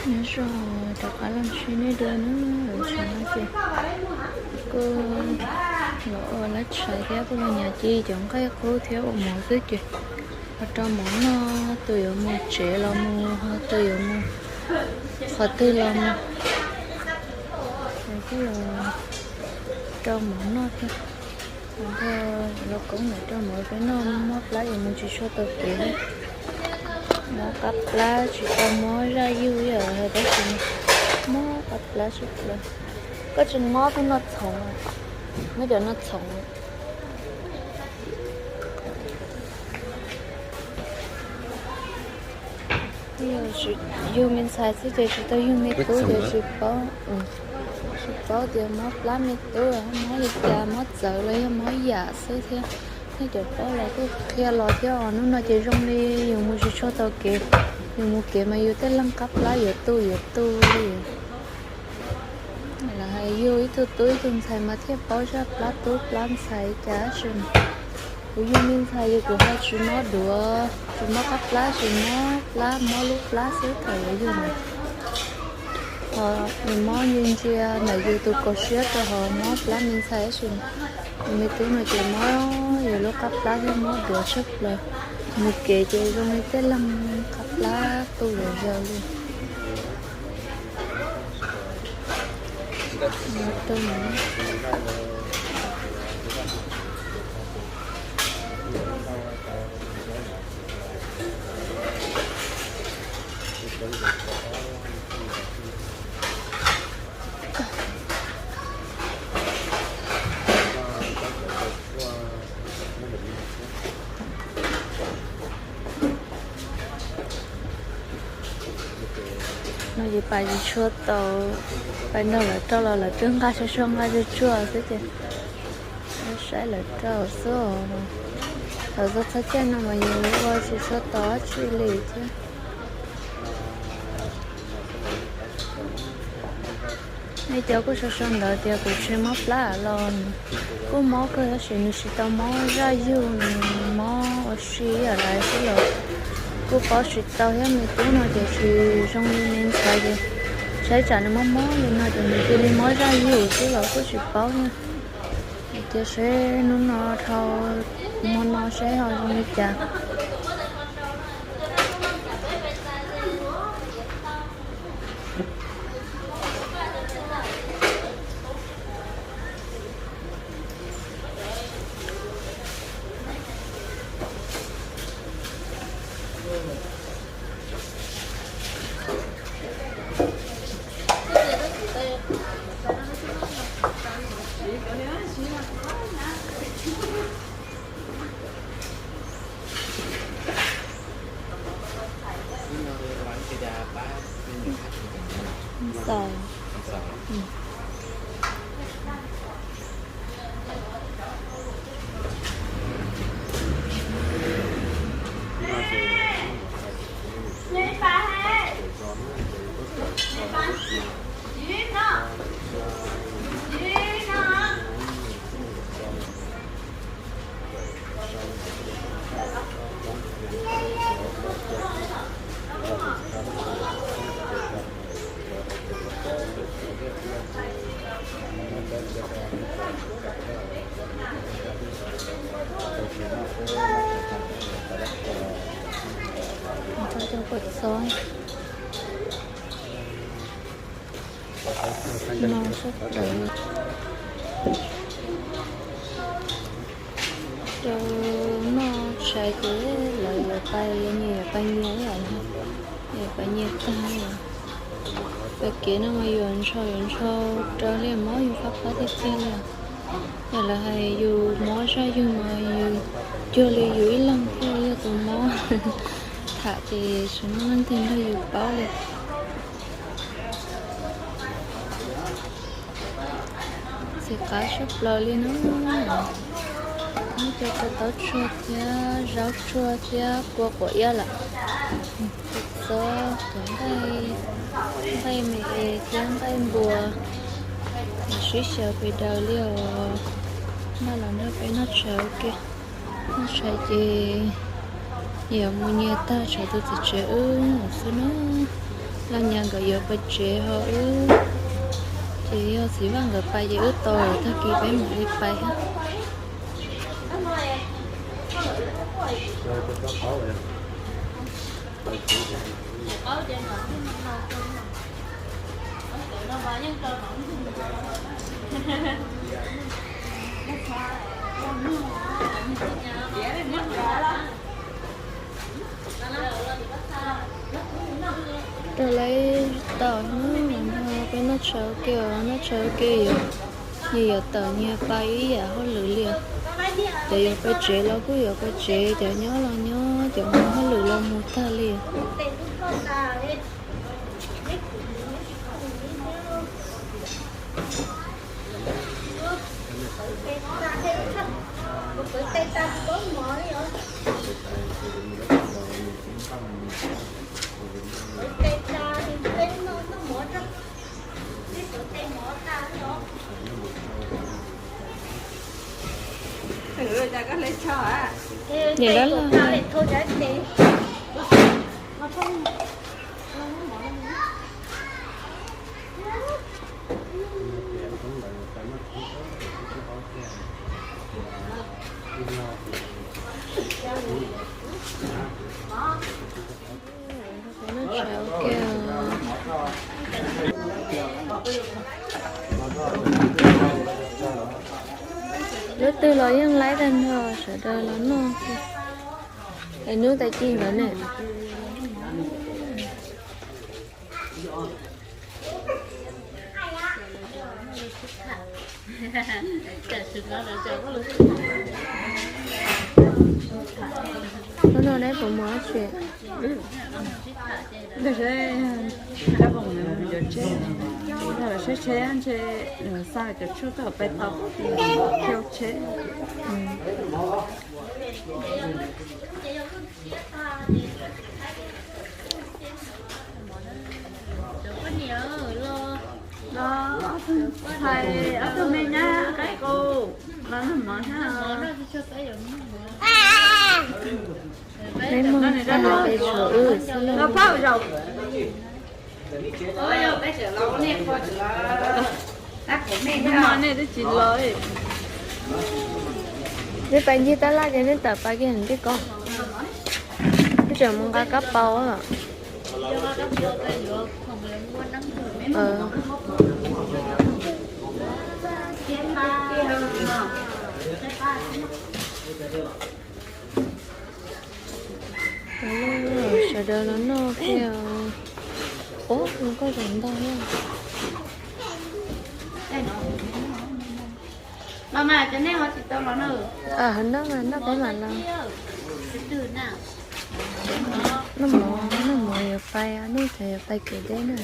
Nyob zoo, rov qab los ntsib nej dua na. Tam sim no ces kuj los ua lab tshais thiab kuj los nyav ci cov nqaij qub thiab ua mov xwb ces ho rau mov noj, tus yuav mus tsev los mus, ho tus yuav mus qhov twg los mus, kuj los rau mov noj thiab. Los koob ntawd rau mov peb noj, mob plab yuav mus tsis tshua tau kev li. Mob qab plab tsis tau mob zaj yug ib yam, tab sis mob qab plab tshaj plaws. Koj tsis mob koj noj txhoov, muab cov noj txhoov. Yug me ntxhais xwb ces tsis tau yug me tub ces tsis paub, tsis paub tias mob plab me tub mob li cas, mob txawv los yog mob yam xwb thiab. Nej cov paub los kuj qhia los thiab os. Hnub no ces zoo li yus mus tsis tshua tau kev, yus mus kev mas yus tej leeg qab plab yuav tu yuav tu li. Lawv hais yug ib tug tub ib tug ntxhais mas thiaj paub zaj plab tub plab ntxhais cas tsis. Kuv yug me ntxhais ces kuv ho tsis mob duav, tsis mob qab plab, tsis mob plab, mob lub plab xwb thaum yuav yug ntawd. Ho nws mob ntsia ntsia ntawm yus tus kaum siab rau hauv mob plab me ntxhais tab sis yus me tub no ces mob yus lub qab plab thiab mob duav tshaj plaws. Mus kev ces zoo li tej leeg qab plab tu zom zaws li. No ces pais tsis tshua tau, pais nrog lawv rau los lawv twb nqa tsuag tsuag nqa tsuag tsuag xwb ces saib lawv rau xwb. Thaum txog txog caij no mas yus ua tsis tshua tau dab tsi li thiab. Nej cov kuj sau sau ntawv tias kuv tsis mob plab los kuj mob kawg tab sis nws tsis tau mob zaj yug, nws mob ua si ib yam lawv xwb los kuj paub tsis tau thiab. Me tub no ces tsis zoo li me ntxhais ces saib tsam nws mob mob li no ces nws cia li mob zaj yug xwb los kuj tsis paub na. Cia seb hnub no dhau hmo no seb ho zoo li cas. Xaus. Rau cov kua txob no sab plaws. Rau noj tshais ces lawv yuav pais, nyias yuav pais nyias ib yam, yuav pais nyias tag li. Pais kev no mas yuav ntshaus yuav ntshaus raws li mob yus qab plab tiag tiag li. Yog lawv hais yus mob zaj yug mas yus cuag li yus ib leeg thiaj yog tus mob. Tham ces tsis muaj leej twg nrog yus paub li. Txiv qab sab plaws li no. Muab cov kua txob tshuaj thiab zaub tshuaj thiab kua quav iab lawm. Kua txob, cov nqaij, nqaij me es thiab nqaij npua, sib xyaw pes daws li os. Noj los nrog peb noj tshais ua ke. Noj tshais ces yuav mus nyias tag, tshuav tus txiv tsev wb xwb na. Los nyas nkawd yuav pais tsev ho wb, ces yog txiv Vaj nkawd pais ces wb tau lawm, tag kis peb mam li pais thiab. Rau lawv tau no, peb noj tshais ua ke, noj tshais ua ke, nyias yuav tawm nyias pais ib yam hauj lwm li. Cov yuav pais tsev los kuj yuav pais tsev, cov nyob los nyob, cov mus hauj lwm los mus tag li. Nim no los noj tshais ua ke. Lub twg los yeej laib tag nrho, sawv daws los noj. Es hnub tas ci ntawd ne. Hnub no neb puas mus dab tsi? Saib tsheb, ntshe xa cov tshuaj tuaj pais tau, khiav tsheb. Los ob tug ntxhais, ob tug me nyab qaib qus los noj mov thiab. Peb mus tag pes tshuav wb xwb lauj. Nej pais ncig tab laj ces nej tawm pais kiag ntej ko. Wb tseem mus nqa kab paus. Sawv daws los noj kiag. Ub, nws kuj zoo ntau thiab. Noj mas noj peb mam los. Noj mov, noj mov yuav pais, nej cov yuav pais kev deb na.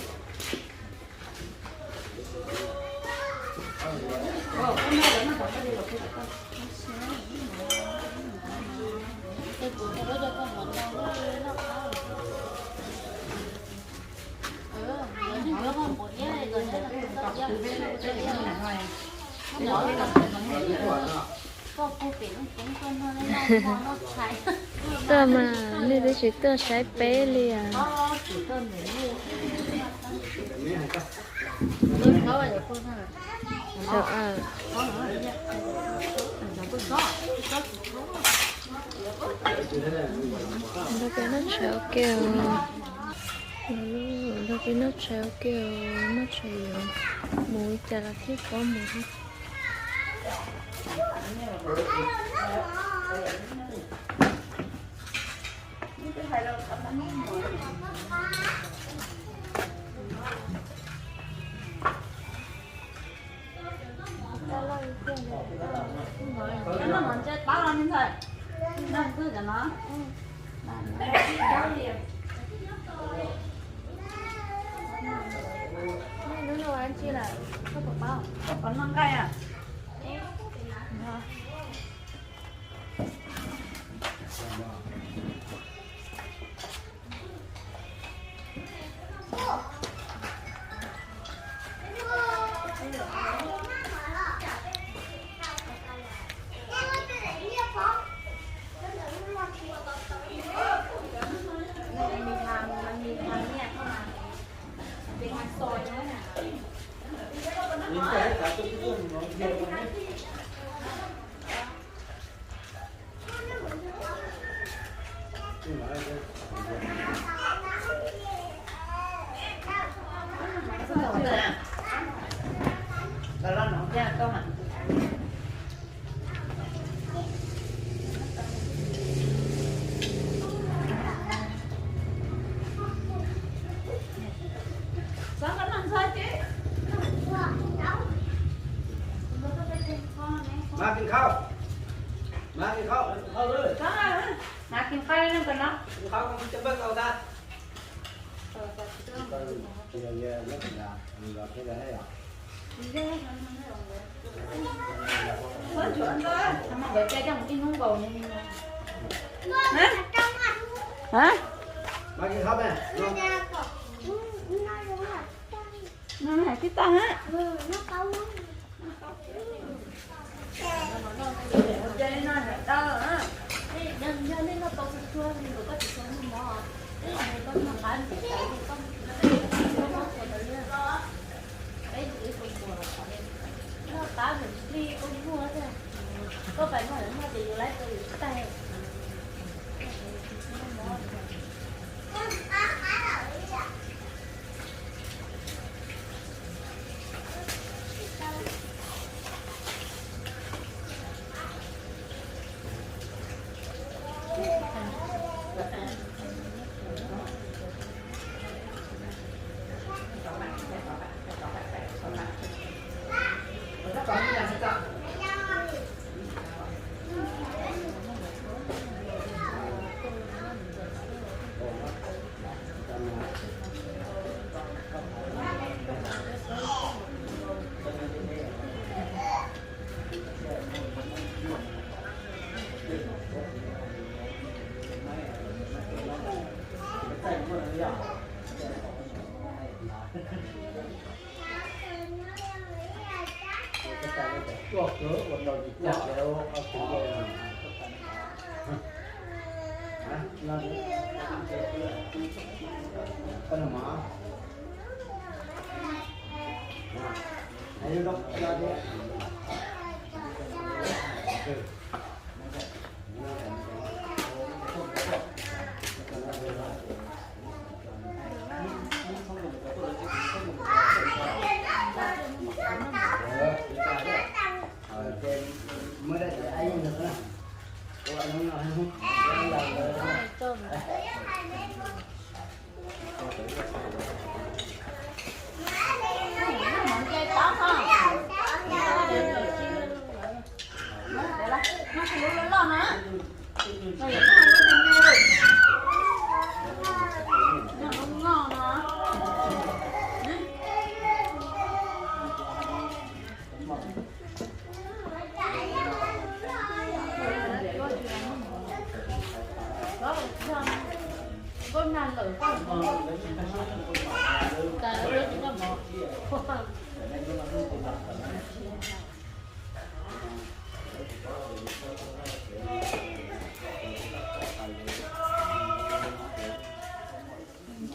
Tuaj mas nej twb tsis tuaj saib peb li as. Nrog peb noj tshais ua ke os. Nrog peb noj tshais ua ke os, noj tshais yuav mus li cas los thiaj paub mus thiab. Mas kis khau, mas kis khau, mas kis khau li no. Hais tib tag hab.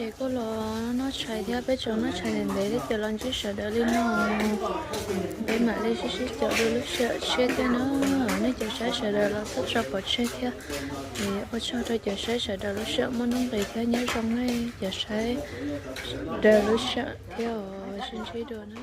Ces kuj los noj tshais thiab, peb tseem noj tshais ntev ntev thiab ces los ntsib sawv daws li no, peb mam li sib sib caum dua lub sij hawm tshiab thiab na. Nej cov saib sawv daws los txhob tso pov tseg thiab. Es ua tsaug rau cov saib sawv daws lub sij hawm muaj nuj nqis thiab nyob zoo nej cov saib daws lub sij hawm thiab os, sib ntsib dua na.